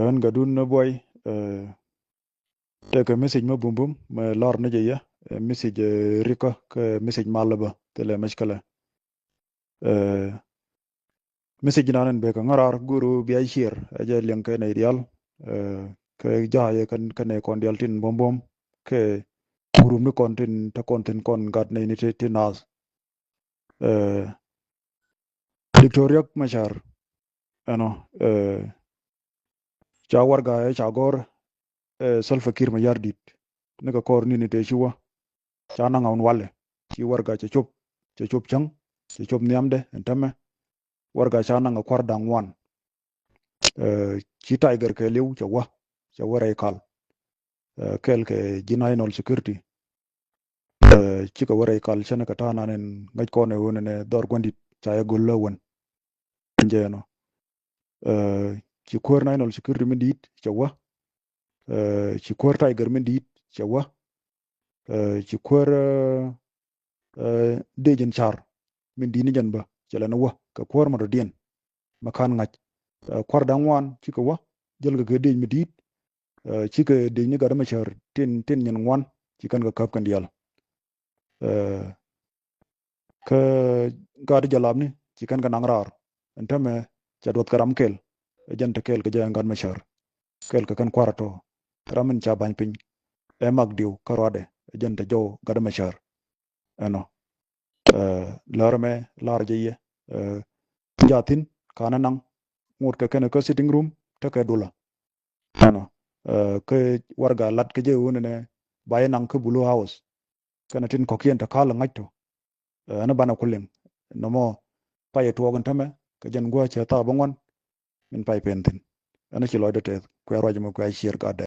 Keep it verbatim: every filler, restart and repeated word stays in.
Ɣän gatdun ni buɔy, tekɛ message mi bumbum mi lar ni jɛ yɛ, message rikä kɛ message malä bä thilɛ mɛckɛlɛ. Message nan in bekɛ ŋärar guru bia share ɛ jɛ liɛŋ kɛ nɛy dial, kɛ ja̱a̱ yɛ kɛ nɛy kɔn dial tin bumbum kɛ group ni kɔn tin te kɔn tin kɔn gat nɛy ni ti nath. Doctor Riek Machar ɛnɔ, ca warɛga ɛ ca gɔ̱r, Salva Kiir Mayardit, nikɛ kɔr ni̱ni tëë ci wä, ca naŋ a wun walɛ, ci warɛga cɛ cop, cɛ cop cäŋ, cɛ cop nhiamdɛ ɛn tämɛ. Warɛga ca naŋ a kua̱r da̱ŋ wan. Ci Tiger kɛɛliw cɛ wä, cɛ wä rɛy kal, kɛɛl kɛ ji̱ National Security. Cikɛ wä rɛy kal cɛn kɛ ta̱a̱ nan in ŋäc kɔn ɛ ɣöö nɛnɛ dhɔr gua̱ndit ca yɛ go̱l lä wän. Jɛ ɛnɔ, ci kuäär National Security min di̱i̱t cɛ wä. Ci kuäär Tiger min di̱i̱t cɛ wä. Ci kuäär dec in car min di̱i̱t ni jɛn bä cɛ lɛn wä kɛ kuäär mɔtɔdiɛn. Mɛ ka̱n ŋa̱c, kua̱r da̱ŋ wan cikɛ wä, jälkɛ kɛ dec mi di̱i̱t. Cikɛ dec ni gat Machar tin, tin nyin ŋuan, ci kɛn kɛ käp kɛn diaal. Kä gat jɛ lapni ci kɛn kɛ naŋ raar. Ɛn tämɛ cɛ duɔth kɛ ram kɛl, ɛ jɛn te kɛl kɛ jɛ ɛn gat Machar, kɛl kɛ kɛn kua̱r tɔ. Ram in ca ba̱ny piny ɛ mak diw kä ruadɛ, ɛ jɛn te jɔw gat Machar. Ɛnɔ, lär mɛ lar jɛ yɛ, jathin kanɛ naŋ ŋot kɛ kɛn kä sitting room tekɛ dula. Ɛnɔ, kä warɛga lat kɛ jɛ ɣöö nɛnɛ ba yɛ naŋ kä Blue House. Kɛnɛ tin kɔ̱kiɛn te kal ŋa̱c tɔ. Ɛnɔ banɛ ku liŋ nɔmɔ pay ɛ tuɔɔk in tämɛ kɛ jɛn gua̱a̱ cɛ thaap bä ŋuan min pay pen thi̱n. Ɛnɔ ci lɔcdä tɛth kuɛ ruac mɛ kuɛ ciɛɛr gat.